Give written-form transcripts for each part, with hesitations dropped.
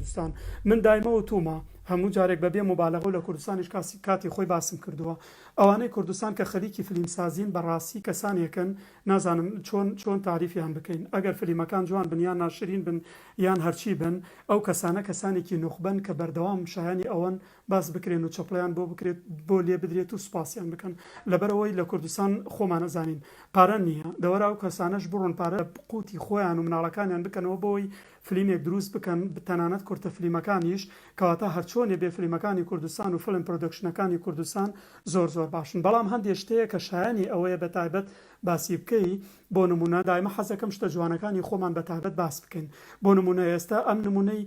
کوردستان. من دایمە وتومە، هەموو جارێک بە بێ موبالەغە و لە کوردستانیش کاسی کاتی خۆی باسم کردووە. ئەوانەی کوردستان کە خەریکی فلیم سازین بە ڕاستی کەسانێکن نازانم چۆن چۆن تاریفیان بکەین. ئەگەر فلیمەکان جوان بن یان ناشرین بن یان هەرچی بن، ئەو کەسانە کەسانێکی نوخبەن کە بەردەوام شایانی ئەوەن باس بکرێن و چەپڵەیان بۆ بکرێت بۆ لێ بدرێت و سوپاسیان بکەن لەبەرئەوەی لە کوردستان خۆمان ئەزانین پارە نییە دەوەرە ئەو کەسانەش بڕۆن پارە قوتی خۆیان و مناڵەکانیان بکەنەوە بۆی فلیمێک دروست بکەن تەنانەت کورتە فلیمەکانیش کەواتە هەرچۆنێ بێ فلیمەکانی کوردستان و فلم production ەکانی کوردستان زۆر زۆر باشن بەڵام هەندێ شتەیە کە شایەنی ئەوەیە بە تایبەت باسی بکەی بۆ نمونە دایمە حەزەکەم شتە جوانەکانی خۆمان بە تایبەت باس بکەین بۆ نمونە ئێستا ئەم نمونەی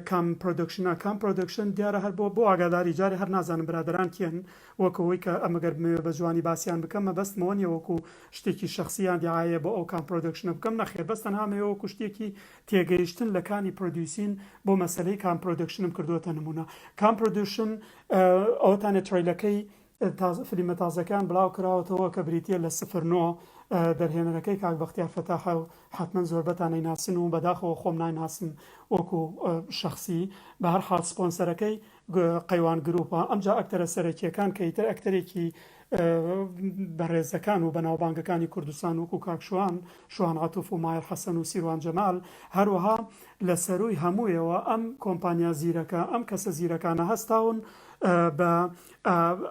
کام production ە کام production دیارە هەر بۆ بۆ ئاگاداری جارێ هەر نازانم برادەران کێن وەک ئەوەی کە ئەم گەر بمەوێ بە جوانی باسیان بکەم مەبەستم ئەوە نیە وەکو شتێکی شەخسی یان دیعایە بۆ ئەو کام production ە بکەم نەخێر بەس تەنها ئەمەوێ وەکو شتێکی تێگەیشتن لە کانی producing بۆ مەسەلەی کام production م کردووەتە نمونە کام production ئەوەتانێ trailer ەکەی تازە فلیمە تازەکەیان بلاو کراوەتەوە کە بریتیە لە سفر نۆ دەرهێنەرەکەی کاک بەختیار فەتاحە و حەتمەن زۆربەتان ئەیناسن و بەداخەوە خۆم نایناسم وەکو شەخسی بە هەر حاڵ سپۆنسەرەکەی قەیوان گروپە ئەمجا ئەکتەرە سەرەکیەکان کە ئیتر ئەکتەرێکی بەڕێزەکان و بەناوبانگەکانی کوردستان وەکو کاک شوان شوان عەتوف و مایەر حەسەن و سیروان جەمال هەروەها لە سەرووی هەموویەوە ئەم کۆمپانیا زیرەکە ئەم کەسە زیرەکانە هەستاون بە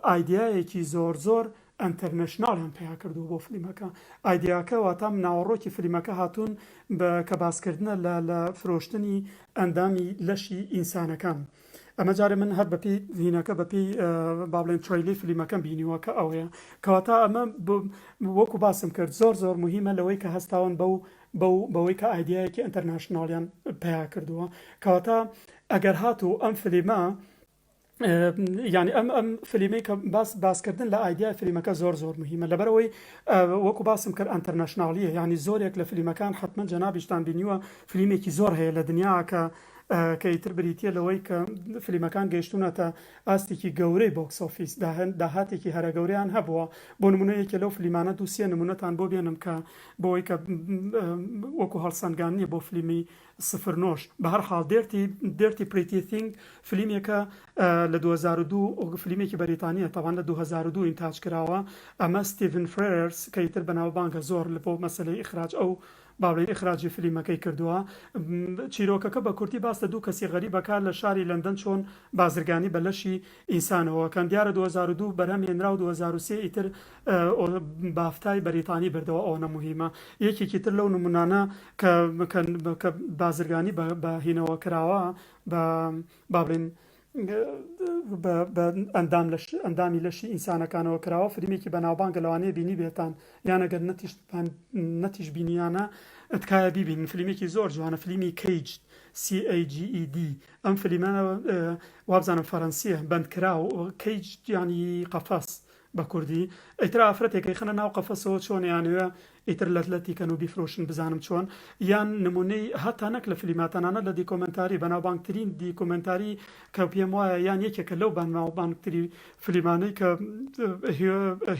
ئایدیایەکی زۆر زۆر international یان پەیا کردووە بۆ فلیمەکە. ئایدیاکە واتا ناوەڕۆکی فلیمەکە هاتوون بە کە باسکردنە لە لە فرۆشتنی ئەندامی لەشی ئینسانەکان. ئەمە جارێ من هەر بەپێی هینەکە بەپێی با بڵێن trailer ی فلیمەکەم بینیوە کە ئەوەیە. کەواتە ئەمە وەکو باسم کرد زۆر زۆر موهیمە لەوەی کە هەستاون بەو بەو بەوەی کە ئایدیایەکی international یان پەیا کردووە. کەواتە ئەگەر هاتوو ئەم فلیمە یانی ئەم ئەم فلیمەی کە باس باسکردن لە ئایدیای فلیمەکە زۆر زۆر مهمە لەبەرەوەی وەکو باسم کرد international یە یانی زۆرێک لە فلیمەکان حتمما جەنابیشتان بینیوە فلیمێکی زۆر هەیە لە دنیا کە کە ئیتر بریتە لەوەی کە فلیمەکان گەیشتونەتە ئاستێکی گەورەی box office داهاتێکی هەرە گەورەیان هەبووە بۆ نمونە یەکێ لەو فلیمانە دووسێ نمونەتان بۆ بێنم کە بۆی کە وەکو هەڵسەنگان نییە بۆ فلیمی سفر نۆش. بەهەرحاڵ Dirty Dirty Pretty Thing فلیمێکە لە 2002 فلیمێکی بەریتانیە تەبعەن لە 2002 ئینتاج کراوە ئەمە ستیڤن فرێرس کە ئیتر بەناوبانگە زۆر لە بۆ مەسەلەی ئیخراج ئەو با بڵێین ئیخراجی فلیمەکەی کردووە چیرۆکەکە بە کورتی باس لە دوو کەسی غەریب ئەکات لە شاری لەندەن چۆن بازرگانی بە لەشی ئینسانەوە کەن دیارە 2002 بەرهەم هێنرا و 2003 ئیتر بافتای بەریتانی بردەوە ئەوەنە موهیمە یەکێکی تر لەو نمونانە کە کە کە بازرگانی بە بە هینەوە کراوە بە با بڵێین بە بە ئەندام لەش ئەندامی لەشی ئینسانەکانەوە کراوە فلیمێکی بەناوبانگە لەوانەیە بینیبێتان یان ئەگەر نەتیش نەتیش بینیانە تکایە بیبینن فلیمێکی زۆر جوانە فلیمی Caged CAGED ئەم فلیمە وابزانم فەرەنسیە بەندکراو cage یانی قەفەس بە کوردی ئیتر ئافرەتێک ئەیخەنە ناو قەفەسەوە چۆن ئەیانەوێ ئیتر لەت لەتی کەن و بیفرۆشن بزانم چۆن یان نمونەی هەتا نەک لە فلیما تەنانەت لە دیکۆمێنتاری بەناوبانگترین دیکۆمێنتاری کە پێم وایە یان یەکێکە لەو بەناوبانگتری فلیمانەی کە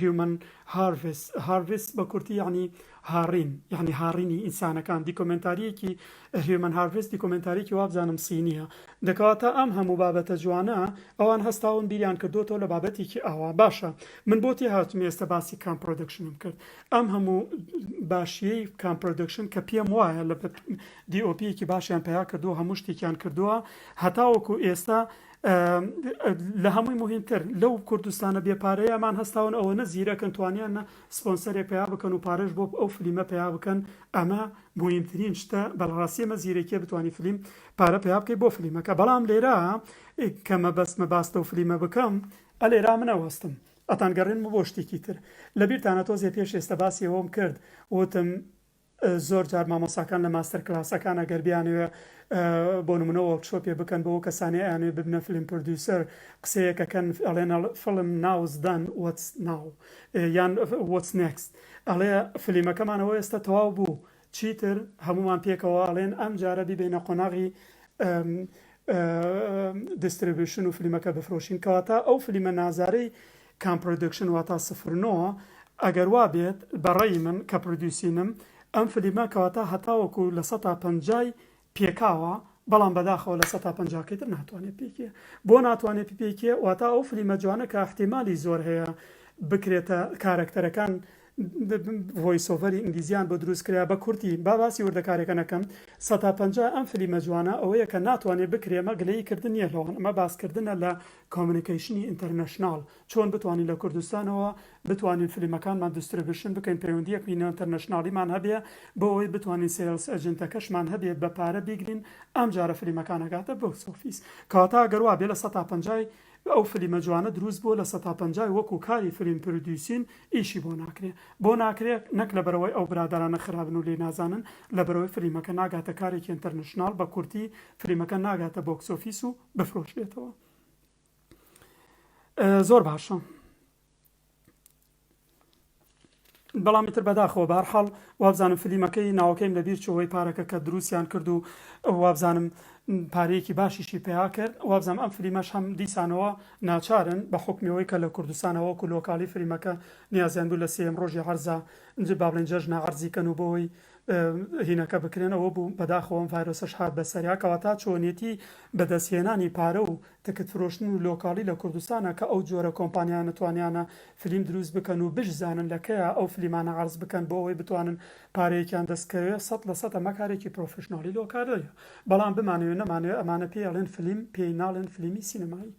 Human Harvest Harvest بە کورتی یعنی هاڕین یعنی هاڕینی ئینسانەکان دیکۆمێنتاریەکی Human Harvest دیکۆمێنتاریەکی وابزانم سینیە دەکەواتە ئەم هەموو بابەتە جوانە ئەوان هەستاون بیریان کردۆتەوە لە بابەتێکی ئاوا باشە من بۆ تێهاتم ئێستا باسی کام production م کرد ئەم هەموو باشیەی کام production کە پێم وایە لە DOP یەکی باشیان پەیا کردووە هەموو شتێکیان کردووە هەتاوەکو ئێستا لە هەمووی مهمتر لەو کوردستانە بێ پارەیەمان هەستاون ئەوەنە زیرەکن توانیان سپۆنسەرێک پەیا بکەن و پارەش بۆ ئەو فلیمە پەیا بکەن ئەمە موهیمترین شتە بەڕاستی ئەمە زیرەکیە بتوانی فلیم پارە پەیا بکەی بۆ فلیمەکە بەڵام لێرە کە مەبەستمە باس لەو فلیمە بکەم ئە لێرا من ئەوەستم ئەتان گەڕێنمە بۆ شتێکی تر لەبیرتانە تۆزێ پێش ئێستا باسی ئەوەم کرد وتم زۆر جار مامۆساکان لە master class ەکان ئەگەر بیانەوێ بۆ نمونە workshop ێ بکەن بۆ کەسانی ئەیانەوێ ببنە film producer قسەیەک ئەکەن ئەڵێن film now's done what's now یان what's next ئەڵێ فلیمەکەمان ئەوە ئێستا تەواو بوو چیتر هەموومان پێکەوە ئەڵێن ئەم جارە بیبەینە قۆناغی distribution و فلیمەکە بفرۆشین کەواتە ئەو فلیمە نازارەی کام production واتا سفر نۆ ئەگەر وا بێت بە ڕەئی من کە producing م ئەم فلیمە کەواتە هەتاوەکو لە سەتا پەنجای پێکاوە. بەڵام بەداخەوە لە سەتا پەنجاکەی تر ناتوانێ بپێکێ. بۆ ناتوانێ بپێکێ؟ واتا ئەو فلیمە جوانە کە ئیحتیمالی زۆر هەیە بکرێتە کارەکتەرەکان voice over ی ئینگلیزیان بۆ دروست کرا بە کورتی با باسی وردەکاریەکە نەکەم سەتا 50 ئەم فلیمە جوانە ئەوەیە کە ناتوانێ بکرێ ئەمە گلەیی کردن نییە لەوان ئەمە باسکردنە لە communication ی international چۆن بتوانین لە کوردستانەوە بتوانین فلیمەکانمان distribution بکەین پەیوەندیەکی international یمان هەبێ بۆ ئەوەی بتوانین sales agent ەکەشمان هەبێ بە پارە بیگرین ئەم جارە فلیمەکان ئەگاتە box office کەواتە گەر وابێ لە سەتا پەنجای ئەو فلیمە جوانە دروست بووە لە سەتا پەنجای وەکو کاری film producing ئیشی بۆ ناکرێ بۆ ناکرێ نەک لەبەرئەوەی ئەو برادەرانە خراپن و لێی نازانن لەبەرئەوەی فلیمەکە ناگاتە کارێکی international بە کورتی فلیمەکە ناگاتە box office و بفرۆشرێتەوە زۆر باشە بەڵام ئیتر بەداخەوە بەهەرحاڵ وابزانم فلیمەکەی ناوەکەیم لەبیر چۆوەی پارەکە کە دروستیان کرد و وابزانم پارەیەکی باشیشی پیا کرد وابزانم ئەم فلیمەش هەم دیسانەوە ناچارن بە حوکمیەوەی کە لە کوردستانەوە وەکو local ی فلیمەکە نیازیان بوو لە سێیەم ڕۆژی عەرزا با بڵێین جەژنە عەرزی کەن و بۆی هینەکە بکرێن ئەوە بوو بەداخەوە ئەم ڤایرۆسەش هات بەسەریا کەواتە چۆنیەتی بەدەستهێنانی پارە و تکت فرۆشتن و local ی لە کوردستانا کە ئەو جۆرە کۆمپانیانە توانیانە فلیم دروست بکەن و بشزانن لە کەیا ئەو فلیمانە عەرز بکەن بۆ ئەوەی بتوانن پارەیەکیان دەست کەوێ 100% ئەمە کارێکی professional ی local یە بەڵام بمانەوێ نەمانەوێ ئەمانە پێی ئەڵێن فلیم پێی ناڵێن فلیمی سینەمایی.